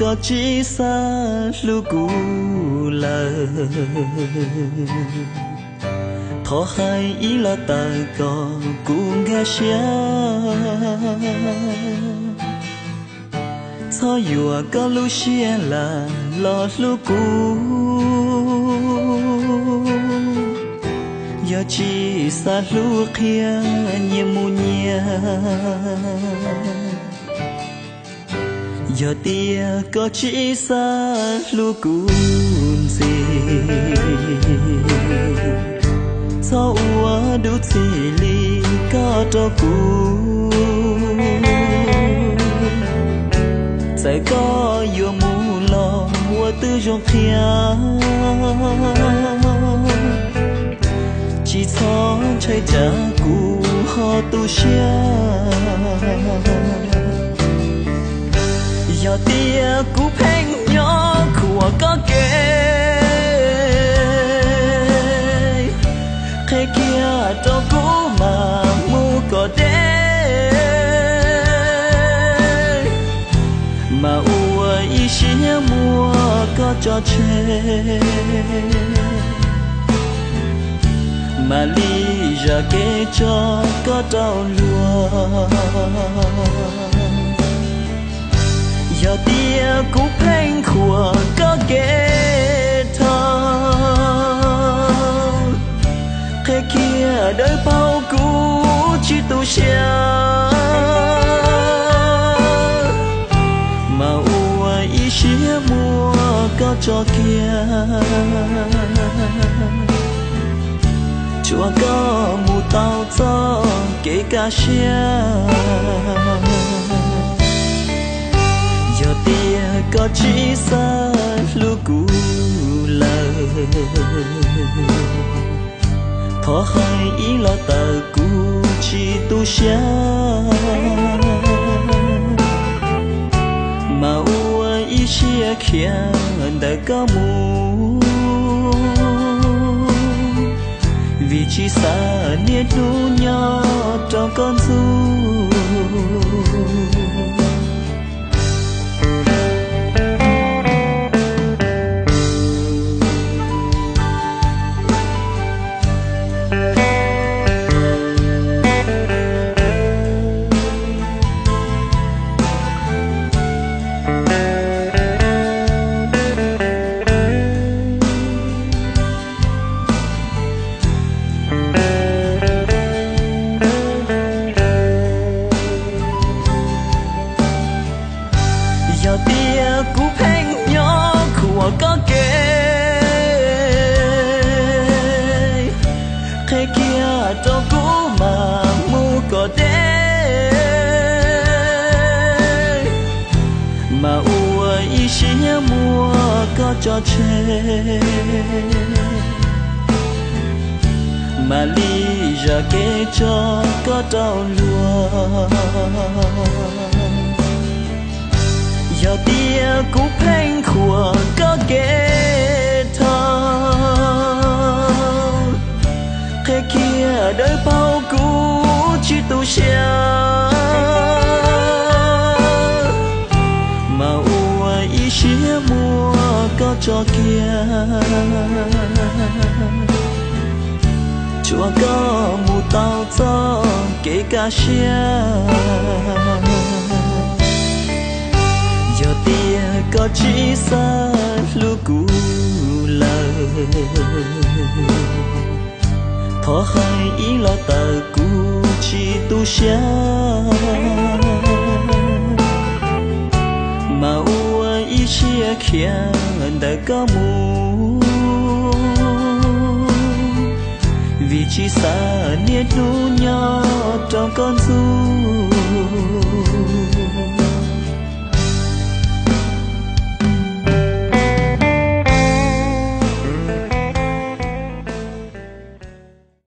Koj tsis xav hlub kuv lawm, thov hais ib los tawm kom kuv nkag siab. Txhob yuam koj lub siab lam los hlub kuv. Yog tsis xav hlub qhia nyias mus nyias, yog tias koj tsis xav hlub kuv ntxiv, txhob ua dub txim li koj rau kuv. Txawm koj yuav mus los ua twb zoo qhia, tsis txhob ntshai tsam kuv ho tu siab. Yog tias kuv pheej nyob khuam koj kev, qhia kiag rau kuv mam mus kom deb, mas ua ib siab muab koj tso tseg, mam li zam kev tso koj rau luag. Yog tias kuv pheej khuam koj kev dhau, qhia kiag dawb paug kuv tsis tu siab, mas ua ib siab muab koj tso kiag, tsuav koj mus tau txoj kev kaj siab. Yog tias koj tsis xav hlub kuv lawm, thov hais ib los tawm kuv tsis tu siab, mas ua ib siab khiav ntawm koj mus, vim tsis xav niaj hnub nyob rau koj ntxub. Yog tias kuv pheej nyob khuam koj kev, qhia kiag rau kuv mam mus kom deb, mas ua ib siab muab koj tso tseg, mam li zam kev tso koj rau luag. Yog tias kuv pheej khuam koj kev dhau, qhia kiag dawb paug kuv tsis tu siab, mas ua ib siab muab koj tso kiag, tsuav koj mus tau txoj kev kaj siab. Yog tias koj tsis xav hlub kuv lawm, thov hais ib los tawm kuv tsis tu siab, mas ua ib siab khiav ntawm koj mus, vim tsis xav niaj hnub nyob rau koj ntxub.